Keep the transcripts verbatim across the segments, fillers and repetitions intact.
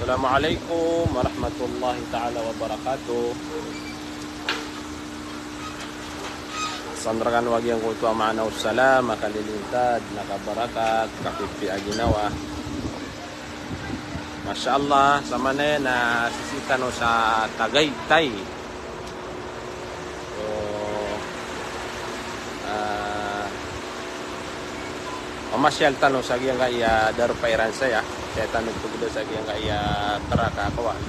Assalamu alaikum warahmatullahi ta'ala wabarakatuh. San rkano a giyangkoto a maana o salam a kalilintad, na kabarakat, kapipiya a ginawa. Masha Allah, samanaya na sisii tano sa Tagaytay. So, ah, mamasyal tano sa giyangkaya darpa iran saya. Saya tano pagda sa giyangkaya traka kowan.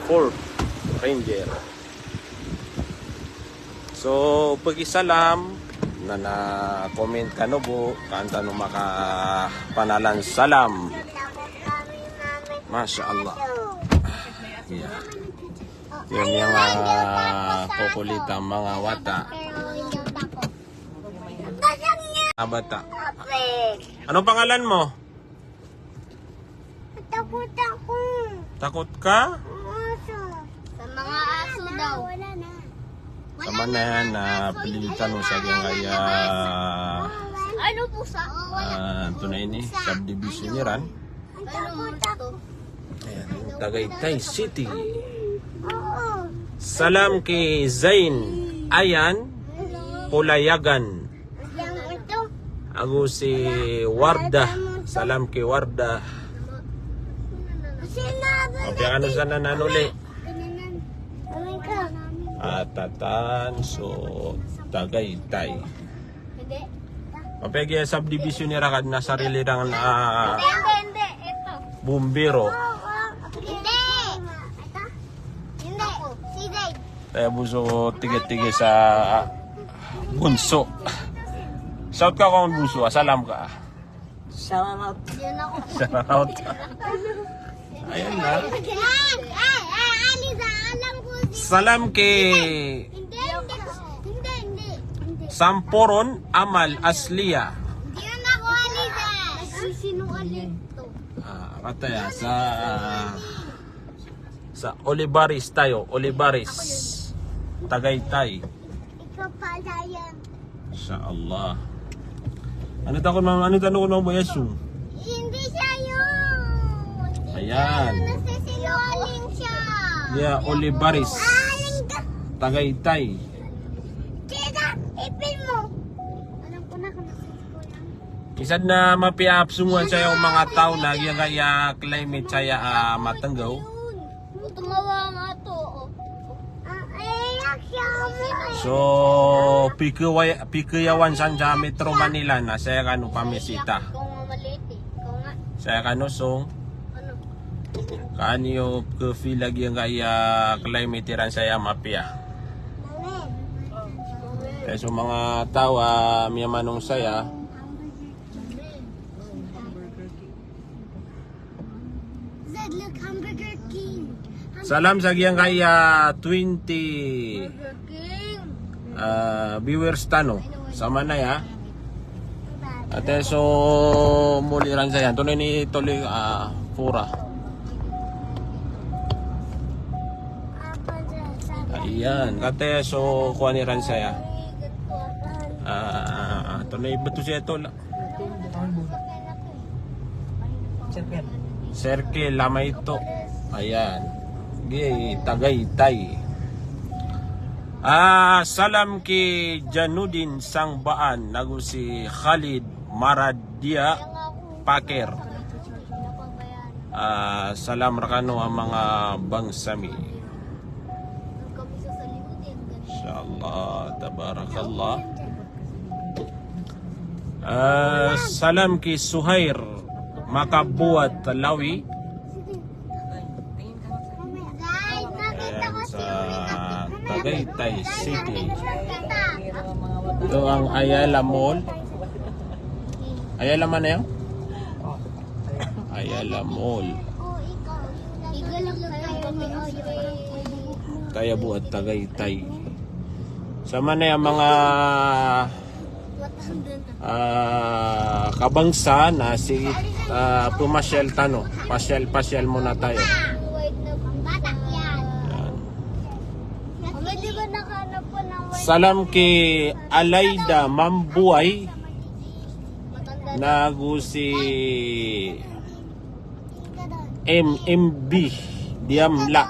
Ford Ranger. So, pagisalam, na, na comment kano bo, kaan tano makapanalan salam. Masha Allah. Iya. Iya, miyanga kokolit a manga wata. A bata. Ano pangalan mo? Takot ako. Takot ka? Aso. Sa mga aso daw. Wala na. Samanaya na pilitan o sa giyangkaya. Ano po sa? Ah, ito na ini, subdivision iran. Ano po sa? Ayan, Tagaytay City. Salam ki Zain, Ayan, Kulayagan. Ago si Warda. Salam ki Warda. Mapiya kano san a nanoli. Atatan, so Tagaytay. Mapiya giya subdivision iran ka na sarili iran a bumbero. Hindi. Hindi. Hindi. Taya bo so tiga-tiga sa bunso. Shout ka ko bunso, a salam ka. Shout out. Shout out. Ayan na. Salam ki Samporon Amal Aslia. Ah, kataya sa, sa Olivares tayo, Olivares. Tagaytay. Ikaw pala yan. Masha Allah. Ano tano kon, ano tano kon mambo, Yasung? Hindi siya yun. Ayan. Nagsisinungaling siya. Yeah, Olivares. Aling ka. Tagaytay. Sila, ipin mo. Alam ko na kung nasaan ko yan. Isa na mapiya a pzongowan saya o manga taw na giyangkaya climate saya a matenggaw. Tumawa nga to, oh. So, pikewa-, pikeyawan san sa Metro Manila na saya kano pamisita. Saya kano song. Kaniyo ke-feel a giyangkaya climate iran saya mapiya. Kaya so manga taw a miyamanong saya. Zed, look, Hamburger King. Salam sa giyangkaya twenty, Burger King. Ah, viewers tano. Samanaya. Ate, so moli ran saya. Antonaa ini toli, ah, pura. Ayan, kate so kuwan iran saya. Ah, antonaa ini beto saya tol. Circle. Circle, lama ito. Ayan. Gi Tagaytay. Ah, salam ki Janudin Sangbaan, ago si Khalid Maradia Paker. Ah, salam rekano a manga bangsa mi. Masha Allah, tabarakallah. Ah, salam ki Suhair Makabuat Lawi. Ayan, sa Tagaytay City. Ito ang Ayala Mall. Ayala man yan? Ayala Mall. Taya bo a Tagaytay. Samanaya manga, ah, kabangsa na si, ah, pemasyal tano. Pasyal-pasyal muna tayo. Yan. Salam ki Alaida Mambuay. Nago si M M B, Diamla.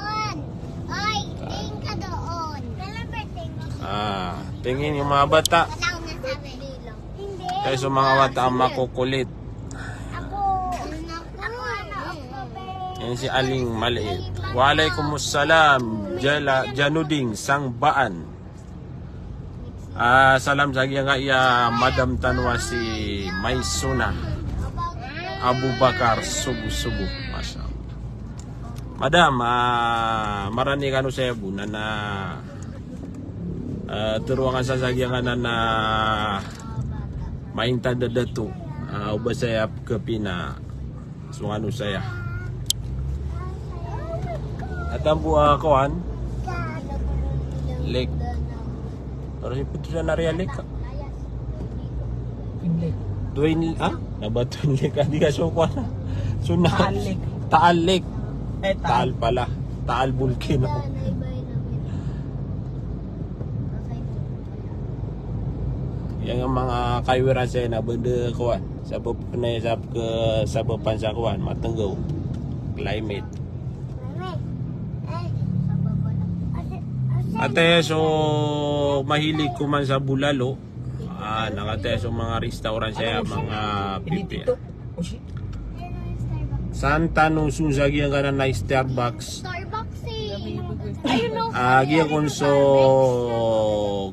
Ah, tingin yung mga bata. Kaya sa mga bata ang makukulit. Yan si Aling Maliit. Waalaikumsalam, Jala, Januding Sangbaan. Ah, salam sa giyangkaya madam tano a si Maisuna Abubakar Subu-subu. Masha Allah. Madam, ah, marani kano saya bo na, ah, tero angka sa sa giyangkanan a maintanda dato. Ah, o ba saya pekepina. So, ano saya? Atan bo, ah, kowan? Lake. Pero si Putusan Area Lake. Twin Lake. Twin, ah? Na ba Twin Lake? Andi ka so kowan. So, na, Taal Lake. Taal Lake. Eh, Taal. Taal pala. Taal volcano. Yang mga kaiwiran saya na bende kowan. Sabap na sa ke, sabapan sa kowan, matenggaw. Climate. Ate, so mahilig ko man sa bulalo. Ah, nakataya so mga restaurant saya, mga pipi. San tano so sa giyangkanan a Starbucks. Starbucks eh. Ayun, no? Ah, giyangkoto so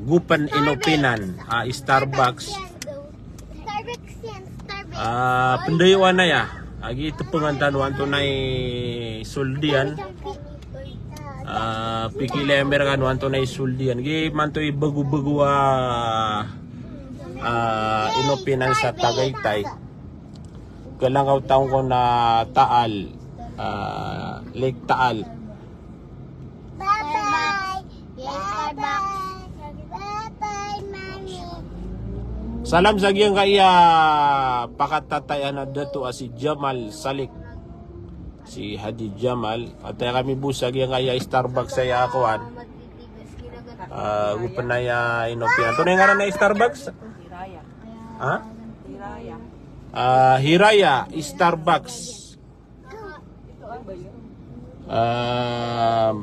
Gopen Inopinan a Starbucks. Starbucks yan, Starbucks. Ah, pendayawan aya. Agi tepengan tano antonaa i sold iyan. Ah, pikilay ami rekano antonaa i sold iyan. Giya manto i bego-bego a, ah, Inopinan sa Tagaytay. Kalangkaw taon ko na Taal, ah, Lake Taal. Bye-bye. Yes, bye-bye. Bye-bye, Mami. Salam sa giyangkaya pakatatay a dato a si Jamal Salik. Si Haji Jamal. Ataya kami bo sa giyangkaya Starbucks saya a kowan. Ah, Gopen aya Inopinan. Antonaa i ngaran a Starbucks? Ha? Ah, Hiraya Starbucks. Ah,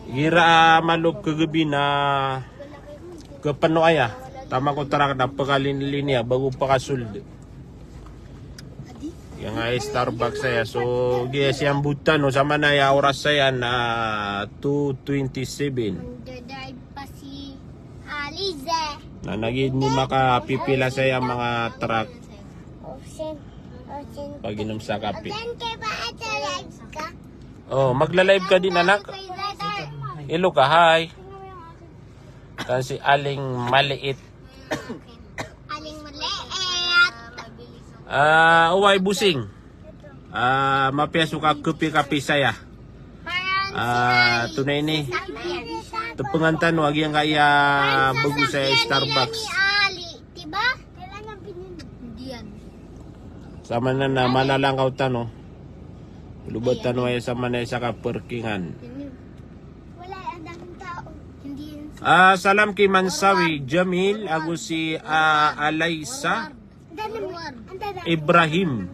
igira a malo pekegebi na kepeno aya. Taman ko tarak na pekaliniya bego pekasold. Giyangkaya Starbucks saya. So, giya siyambotan o samanaya oras saya na two twenty-seven. Dadrive pa si Alize. Na lagid ini makapipila saya mga truck. Paginom sa kape. Oh, magla-live ka din, anak? Hello ka, hi. Kan si Aling Maliit. Aling Maliit. Ah, oway, Bosing. Ah, mapiya so kakepi-kapi saya. Ah, antonaa ini. Tepengan tano a giyangkaya bego saya Starbucks. Samanaya na malalangkaw tano. Lobat tano aya samanaya sa kaparkingan. Ah, salam ki Mansawi, Jamil, ago si, ah, Alaisa Ibrahim.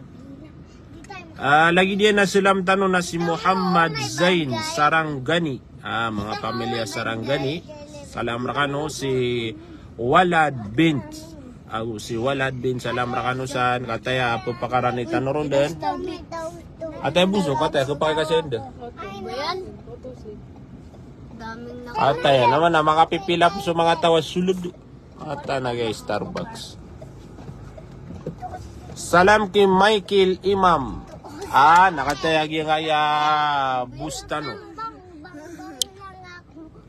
Ah, lagid iyan a salam tano na si Muhammad Zain Sarangani. Ah, mga pamilya Sarangani. Salam rekano si Walad Bint. Ago si Walad Bint, salam rekano san. Kataya a pepakarani tano ron den. Ataya boso, kataya kepakay ka saya den. Ataya naman a makapipila po so mga taw a soled. Ata na gay Starbucks. Salam ki Michael Imam. Ah, nakataya giyangkaya bos tano.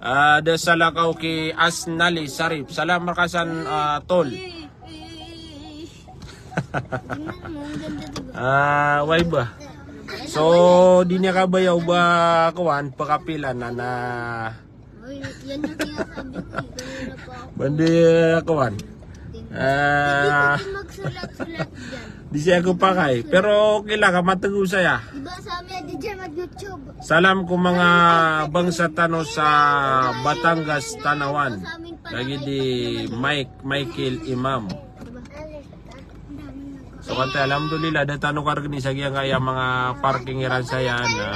Ah, da salakaw ki Asnali Sarip. Salam reka san, ah, tol. Ah, wai ba? So, di niyan kabaya o ba, kowan, pekapila na na Oy, yan yung sinasabi ko eh. Kanina pa ako. Bandi, eh, kowan. Ah, Hindi ko magsulat-sulat dyan. Di saya kepakay. Pero okay lang, matego saya. Di ba sabi niya, di dyan mag-YouTube? Salam ko mga bangsa tano sa Batangas, Tanawan. Lagi di Mike, Michael Imam. Di ba? Ang daming nag- So, kataya, alhamdulillah, da tano kargni sa giyangkaya manga parking iran saya na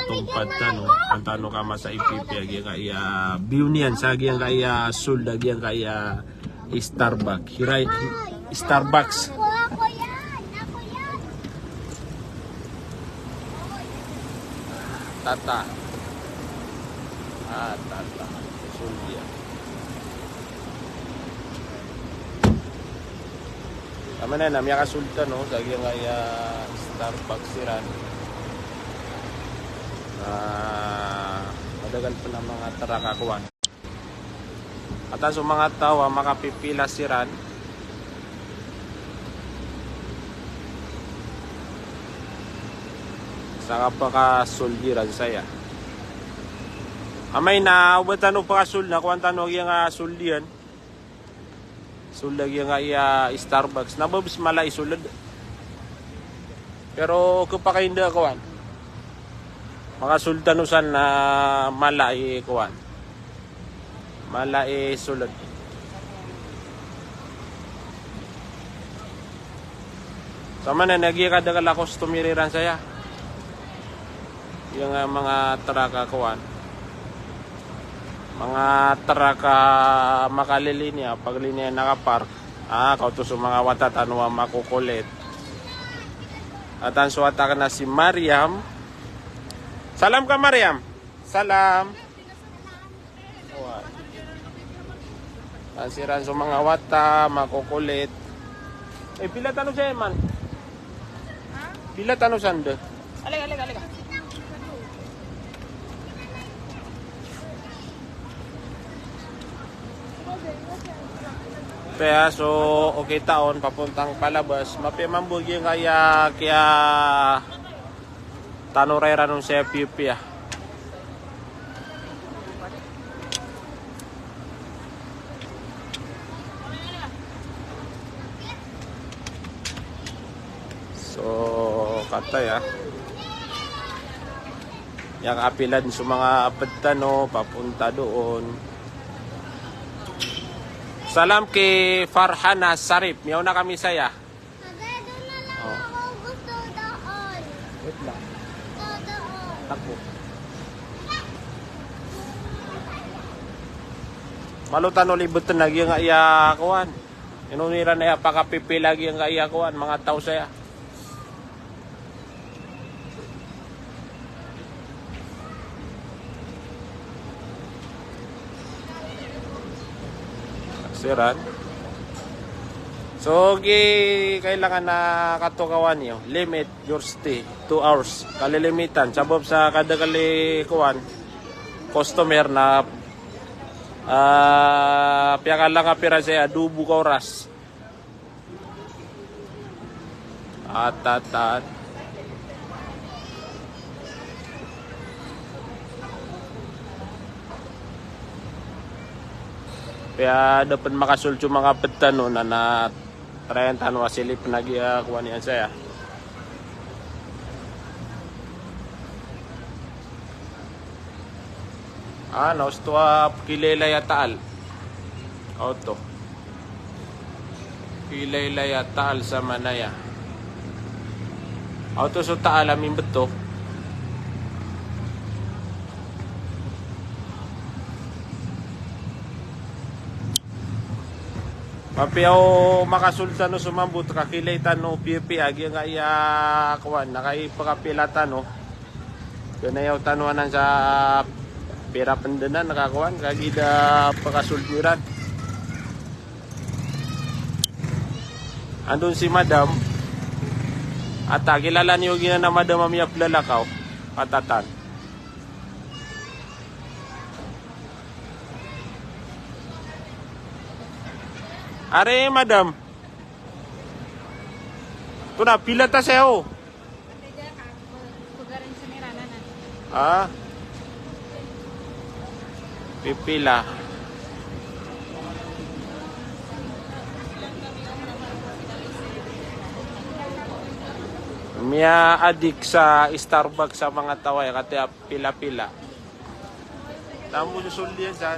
tompad tano, an tano kamasa ipipiya giyangkaya view niyan sa giyangkaya sold a giyangkaya Starbucks. Hiray, Starbucks. Tata. Ah, tata. Sold iyan. Taman na, miyakasold tano sa giyangkaya Starbucks iran. Ah, madagal pn a manga truck a kowan. Ata so manga taw a makapipila siran sa kapakasold iran saya. Amay na oba tano pakasold na kowan tano a giyangkaya sold iyan. Sold a giyangkaya Starbucks. Na ba bs mala i sold. Pero khapakay anda kowan. Makasold tano san na mala i kowan. Mala i sold. Taman na, giyangkaya kadakl a customer iran saya. Giyangkaya manga truck a kowan. Manga truck a makalilinya, paglinya nakapark. Ah, kaoto so manga wata tano a makokolit. Atan so wata akn a si Mariam. Salam ka, Mariam. Salam. Atan siran so manga wata, makokolit. Eh, pila tano saya man? Pila tano sanda? Alega, alega, alega. Kaya so, okay taon, papuntang palabas, mapiya mambo giyangkaya, kaya tano ray ranon saya pipiya. So, kataya. Aya kapila dn so manga pd tano, papunta doon. Salam ki Farhana Sarip. Miyaona kami saya. Agad na lang ako gusto doon. Wait lang. Gusto doon. Takbo. Malo tano libetn a giyangkaya kowan. Ino iran aya pakapipila a giyangkaya kowan, manga taw saya. Siran. So, gi, kailangan na katokawan iyo, limit your stay, two hours. Kalilimitan, sabap sa kadakl i kowan, customer na, ah, piyakalang a pira saya, dowa bo ka oras. At, at, at. Kaya da pn makasold so manga pd tano na, na tarayan tano a silip na giya kowan iyan saya. Ah, na osto a pkilaylay a taal. Oto. Pkilaylay a taal sa manaya. Oto so taal a mimbto. Mapiya o makasold tano so mambo, ka kilay tano piyapiya a giyangkaya kowan, na kaipakapila tano. Kanayaw tano anan sa pira pn dn a kakowan, kagiya da pakasold iran. Andon si madam. Ata, kilala niyo giyanan a madam a miyaplalakaw. Patatan. Ari, madam. Ito na, pila ta saya o. Ah. Pipila. Miyaadik sa Starbucks sa manga taw aya, kataya pila-pila. Tamo so sold iyan san.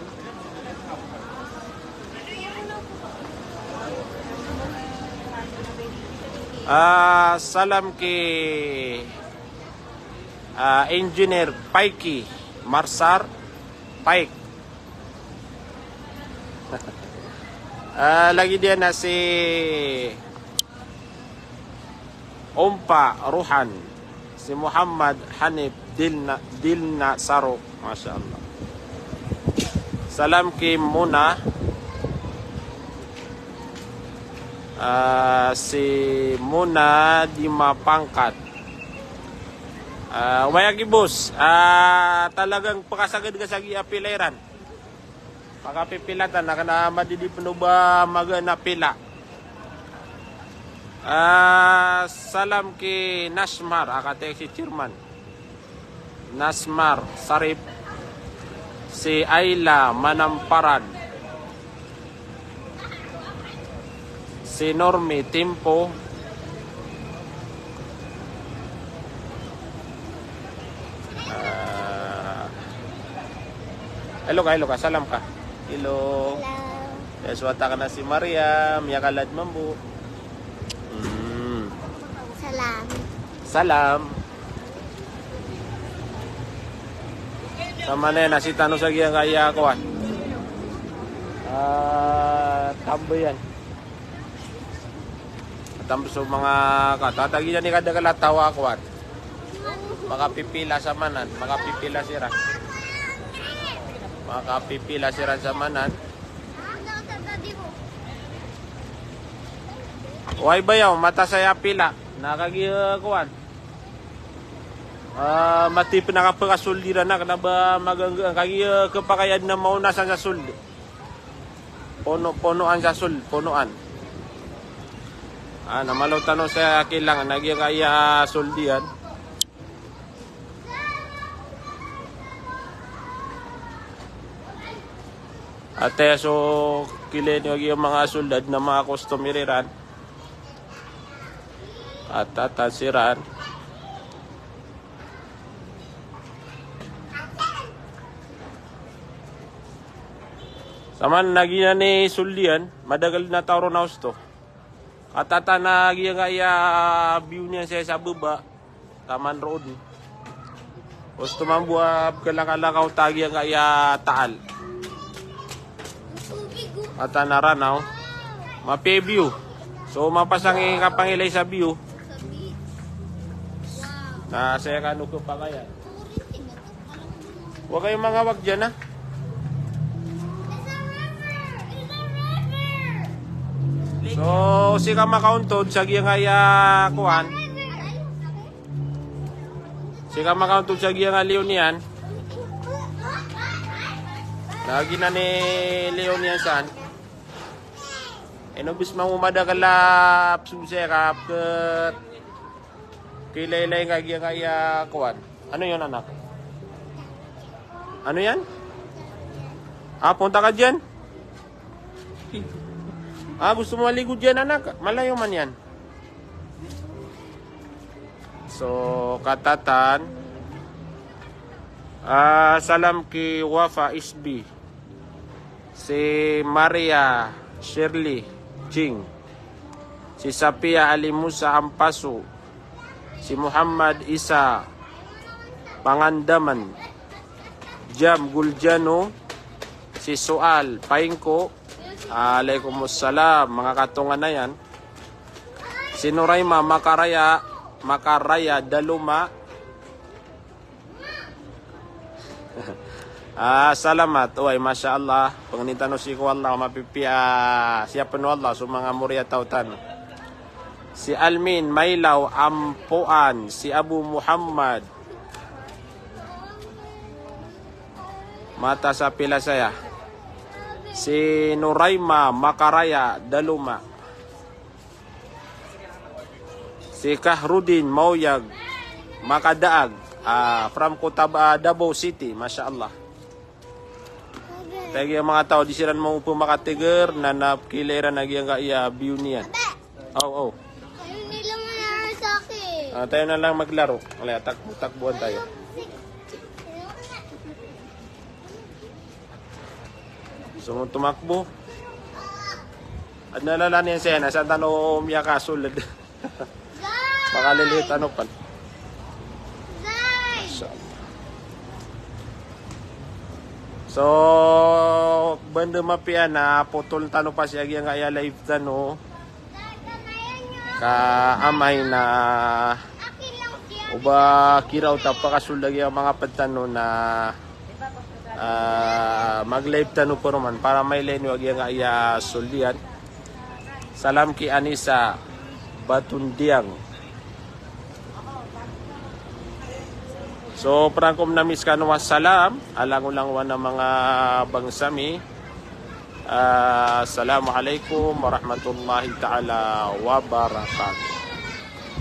Ah, salam ki, ah, Engineer Paiki Marsar Paik. Ah, lagid iyan na si Ompa Rohan, si Muhammad Hanif Dilna, Dilna Sarok. Masha Allah. Salam ki Mona, ah, si Mona di Mapangkat. Ah, waya ki boss, ah, talagang pakasagad ka sa giya pila iran. Makapipila ta na kna madidi pn o ba magaan a pila. Ah, salam ki Nasmar, a katii si Chairman. Nasmar Sarip, si Ayla Manamparad, si Normi Timpo. Ah, hello ka, hello ka, salam ka. Hello. Hello. Aya so wata ka na si Maria, miyakalad mambo. Hmm. Salam. Salam. Samanaya na sii tano sa giyangkaya kowan. Ah, tambayan. Tambo so manga katataginan i kadakl a taw a kowan. Makapipila samanan, makapipila siran. Makapipila siran samanan. Oway bayaw, mataan saya pila. Na kagiya kowan. Ah, mati pn a kapakasold iran na kna ba magangga, kagiya, eh, kapakay adn a maona san sa sold. Pono, ponoan sa sold, ponoan. Ah, na malo tano sa kailangan a giyangkaya sold iyan. Ati so kilay niyo a giya manga sold, adn a manga customer iran. Katatan siran. Saman na giyanan i sold iyan, madakl na taw ron a osto. Katatan a giyangkaya view niyan sa, sa baba. Taman roo dn. Osto mambo a pkalakalakaw ta giyangkaya taal. Atan a Ranaw. Mapiya i view. So, mapasang i kapangilay sa view. Na saya kano kapakay a. Huwag kayong mangawag dyan, ha? So, sii ka makauntod sa giyangkaya kowan. Sii ka makauntod sa giyangkaya liyo niyan. Na giyanan i liyo niyan san. Ino bis mambo madakl a psosek a pkhilaylay ka giyangkaya kowan. Ano yun, anak? Ano yan? Ah, punta ka dyan? Ah, gusto mo maligo dyan, anak? Malayo man yan. So, katatan. Ah, salam ki Wafa Isbi. Si Maria Shirley Ching, si Safia Ali Musa Ampasu, si Muhammad Isa Pangandaman, Jam Guljano, si Soal Paingko, alaikum salam, manga katongan a yan. Si Noraima Makaraya, Makaraya Daloma, Ah, salamat. Oway, masha Allah. Pangnin tano sii ko Allah, mapipiya, siyapn o Allah so manga moriyataw tano. Si Almin Mailaw Ampoan, si Abu Muhammad. Mataan sa pila saya. Si Noraima Makaraya Daloma. Si Kahrudin Mauyag Makadaag, ah, from Kota Ba-, Davao City, masha Allah. Tagiya manga taw di siran mambo pmakatiger, na napkilay iran a giyangkaya view niyan. Aw, aw. Ah, tayo na lang maglaro. Wala, takbo, takbuhan tayo. So, tumakbo. Adn a lalan iyan saya na saan tano miyakasold. Makalilihit ano pan. Masha Allah. So, banda mapiya na potol tano pa si agi nga iya live tano. Ka amay na oba kiraw ta pakasold agi a manga pd tano na, ah, mag-live tano paroman para mailay niyo agi nga iya sold iyan. Salam ki Anisa Batundiang. So, pran ko mnami skano a salam a langolangowan a manga bangsa mi. Ah, assalamu alaikum warahmatullahi ta'ala wabarakatuh.